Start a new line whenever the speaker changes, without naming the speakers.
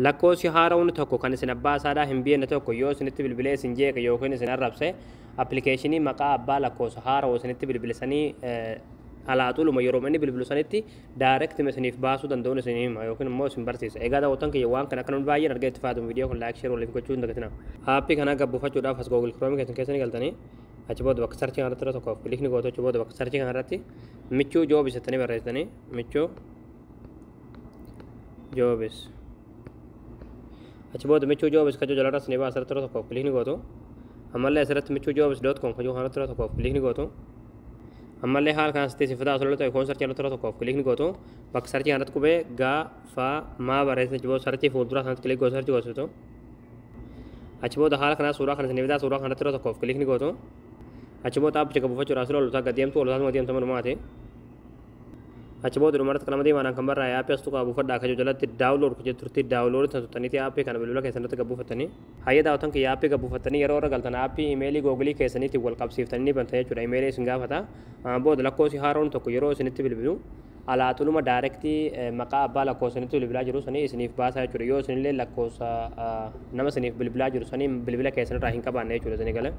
Lakkoofsi haarawni tokko kan isin abbaa isaadhaa hin beekne tokko yoo isinitti bilbilee isin jeeqe yookiin isin arrabse, appilikeeshinii maqaa abbaa lakkoofsa haarawaa isinitti bilbilisanii alaaxuluma yeroo inni bilbilu sanitti direct isiniif baasuu danda'uun isin hima yookiin immoo isin barsiisa. Egaa daawwattoon kiyya, waan kana akka namni baay'een argee itti fayyadamu viidiyoo kun like, share waliif gochuu hin dagatinaa. Aappii kana gabbuufachuudhaaf as Google Chrome keessan keessa ni galtanii, achi booda bakka search kanarratti yeroo tokkoof click ni gootu. Achi booda bakka search kanarratti Michuu Jobs jettanii barreessitanii, Michuu Jobs. Achi booda Michuu Jobs kajoo jalarras ni baasa, asirratti yeroo tokkoof click ni gootu. Ammallee asirratti michuujobs.com kajoo kanarratti yeroo tokkoof click ni gootu. Ammallee haala kanas itti sifataa osoo ta'e koon search irratti yeroo tokkoof click ni gootu. Bakka search kanarratti qubee gaa faa maa barreessite, achi booda search fuulduraa sanatti click gootu, search goositu. Achi booda haala kanaa suuraa kana isin fidaa, suuraa kanarratti yeroo tokkoof click ni gootu. Achi booda aappicha qabuufachuudhaaf sila ol gad deemtu, ol taatuma deemtu manumaati. Achi booda dhumarratti qalama diimaadhaan kan barraa'e aappii as tuqaa buufadhaa akka jiru jalatti download kan jettu turti, download tan tuttaniiti aappii kana bilbila keessan irratti gabbuufattanii. Hayya daawwatan kiyya, aappii gabbuufattanii yeroo irra galtan aappii imeelii Googilii keessaniitiin wal qabsiiftanii ni bantan jechuudha. Imeelii isin gaafata. Booda lakkoofsi haaroon tokko yeroo isinitti bilbilu alaaxuluma direct maqaa abbaa lakkoofsa isinitti bilbilaa jiru sanii isiniif baasaa jechuudha. Yoo isinillee lakkoofsa nama isiniif bilbilaa jiru sanii bilbila keessan irraa hin qabaanne jechuudha isinii galee.